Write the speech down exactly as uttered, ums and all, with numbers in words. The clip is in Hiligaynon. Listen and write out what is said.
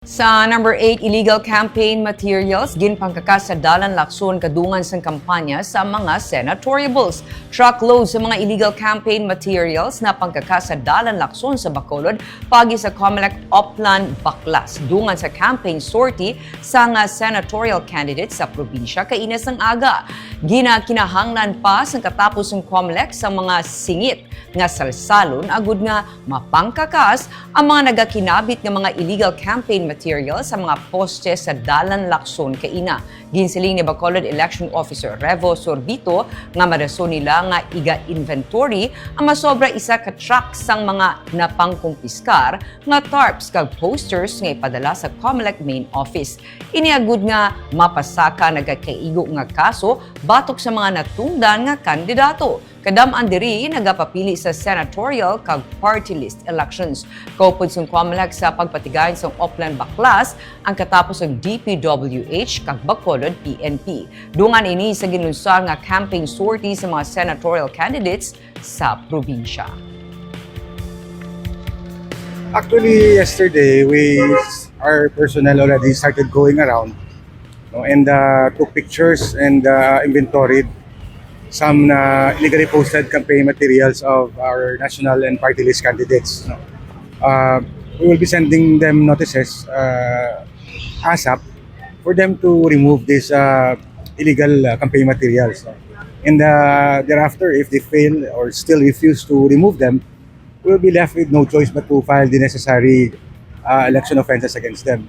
Sa number eight, illegal campaign materials ginpangkakas sa Dalan Lacson kadungan sang kampanya sa mga senatoriables. Truckload sa mga illegal campaign materials na pangkakas sa Dalan Lacson sa Bacolod pagi sa Comelec Oplan Baklas dungan sa campaign sortie sang senatorial candidates sa probinsya kaina sang aga. Ginakinahanglan pa sang katapos sang Comelec sa mga singit nga salsalon agud nga mapangkakas ang mga nagakinabit nga mga illegal campaign material sa mga poste sa Dalan Lacson kaina. Ginsiling ni Bacolod Election Officer Revo Sorbito nga madason nila nga iga-inventory ang masobra isa ka truck sang mga napangkumpiskar nga tarps kag posters nga ipadala sa Comelec main office. Ini agud nga mapasaka nagakaigo nga kaso batok sa mga natungdan nga kandidato. Kadam-an diri nagapapili sa senatorial kag party list elections. Kaupod sang Comelec sa pagpatigayon sang Oplan Baklas ang katapos sang D P W H kag Bacolod P N P. Dungan ini sa ginlunsad nga campaign sortie sa mga senatorial candidates sa probinsya. Actually, yesterday, we our personnel already started going around, no, and uh, took pictures and uh, inventoried some uh, illegally posted campaign materials of our national and party list candidates. No. Uh, we will be sending them notices uh, ASAP for them to remove these uh, illegal uh, campaign materials. And uh, thereafter, if they fail or still refuse to remove them, we will be left with no choice but to file the necessary uh, election offenses against them.